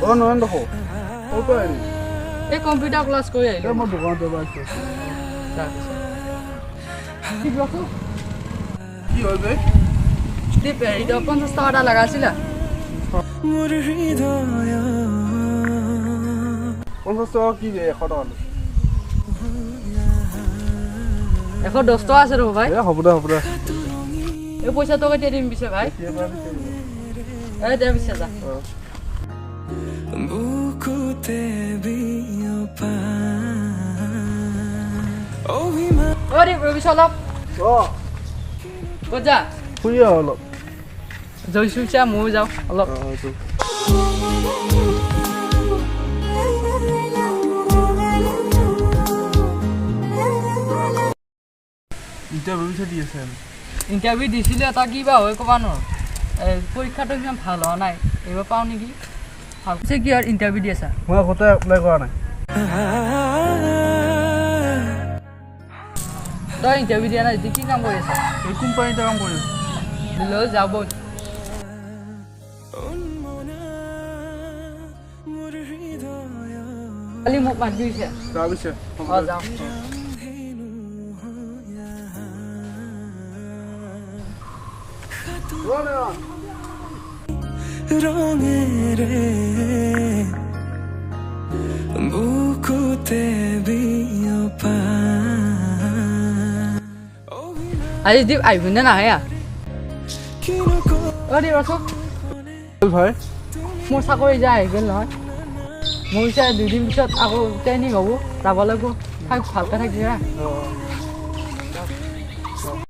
অ নয়ন দেখো ক'ৰ পৰা আহিলি? এই কম্পিউটাৰ ক্লাছ কৰি আহিলোঁ। মই দোকানত যাব আহিছোঁ। কি হ'ল বে? দীপ, হেৰি 50 টকা এটা লগা আছিলে। 50 টকা কি বে? 100 টকা। 110 টকা আছে ৰ'ব ভাই। এ হ'ব দে, হ'ব দে। এই পইচাটো কেতিয়া দিম পিছে ভাই? এই দে পিছে যা। অ দীপ, ৰবিছ অলপ। ক'ত যা? ফুৰি আহোঁ অলপ। জইছো ময়ো যাওঁ অলপ। ইণ্টাৰভিউ দি আছে? ইণ্টাৰভিউ দিছিলোঁ এটা, কিবা হয় ক'ব নোৱাৰোঁ। এই পৰীক্ষাটো সিমান ভাল হোৱা নাই, এইবাৰ পাওঁ নেকি ভাল। পিছে কি আৰু ইণ্টাৰভিউ দি আছা? মই আগতে এপ্লাই কৰা নাই। তই ইণ্টাৰভিউ দিয়া নাই এতিয়া কি কাম কৰি আছা? এই কোম্পানীতে কাম কৰি আছোঁ। লৈ যাব। কালি মোক মাতি দিছে। যা পিছে। অঁ যাওঁ। ৰঙেৰে বুকুতে বিয়পা। আজি দীপ আহিব নে নাহে? অ দীপ ৰচোন। ভাই, মোৰ চাকৰি যায় আহি গ'ল নহয়। মোৰ পিছে দুদিন পিছত আকৌ ট্ৰেইনিং হ'ব, যাব লাগিব। থাক, ভালকৈ থাকিবি হা।